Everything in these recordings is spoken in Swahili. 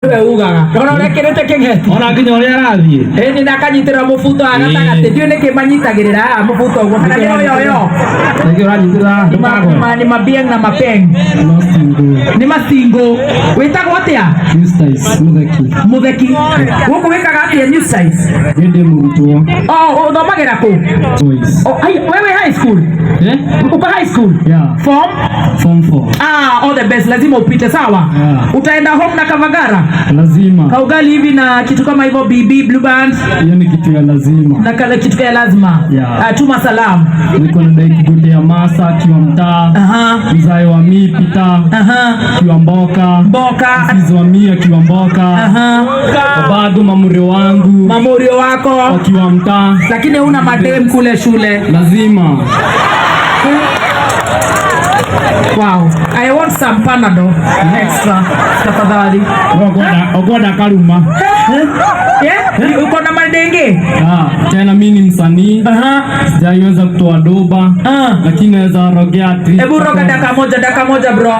We ugaga ndona ũrekĩrĩte kĩng'eti. Ona nginya ũrĩa arathiĩ. Ĩni na akanyitĩrĩra mũbuto wa gatagatĩ, ndiũĩ nĩkĩ manyitagĩrĩra haha mũbuto ũguo, kana nĩ oyoyo. Nĩkĩ ũranyitĩrĩra ndũkagwe? Nĩ mabieng na mapeng. No single. Nĩ masingo. Wĩtagwo atĩa? Eustace Mutheki. Mutheki. Gũkũ wĩkaga atĩa, Eustace? Niĩ ndĩ mũrutwo. Oh, ũthomagĩra kũ? Boys. Oh, ai, wewe high school? Eh? Uko high school? Yeah. Form? Form 4. Ah, all the best. Lazima upite, sawa? Yeah. Utaenda home na kavagara? Lazima. Kaugali hivi na kitu kama hivyo, BB Blue Band. Hiyo ni kitu ya lazima. Na kale kitu ya lazima. Yeah. Ah, tuma salamu. Niko na dai kugotea masa akiwa mtaa. Mzae wa mi Pita akiwa mboka. Mboka. Mzizi wa mi akiwa mboka. Bado mamurio wangu Mamurio wako wakiwa mtaa. Lakini una madem kule shule? Lazima. Wow. I want some Panadol extra. Tafadhali. Ogwenda karuma. Yeah? Uko na madenge? Ah, tena mi ni msanii. Sijaiweza kutoa doba, lakini naweza rogea at least. Hebu roga dakika moja, dakika moja, bro.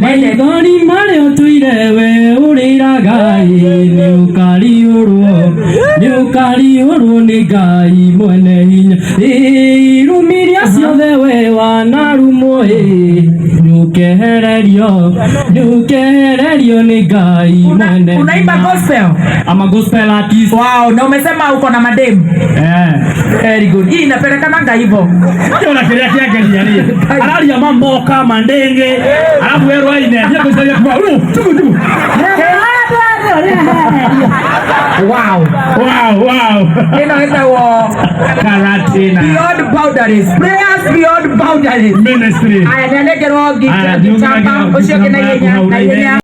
Maithori marĩa ũtũire we ũrĩraga ĩ, nĩ ũkariũrwo, nĩ ũkariũrwo nĩ Ngai mwene hinya. Ĩ, irumi iria ciothe we wanarumwo ĩ, nĩ ũkehererio, nĩ ũkehererio nĩ Ngai mwene Unaimba hinya. gospel? I'm a gospel artist. Wow, na umesema uko na madem? Eh. Very good. Hii inapelekananga hivyo. Ona kĩrĩa kĩangeria rĩ, araria mamboka mandenge, arabu werwo aine thiĩ kuma tugu tugu. Wow. Ĩno ĩtagwo Karatina. Beyond Boundaries. Prayers Beyond Boundaries. Ministry. Aya, nĩ anengerwo Aya, gitamba ũcio ũngĩ na ihenya na ihenya.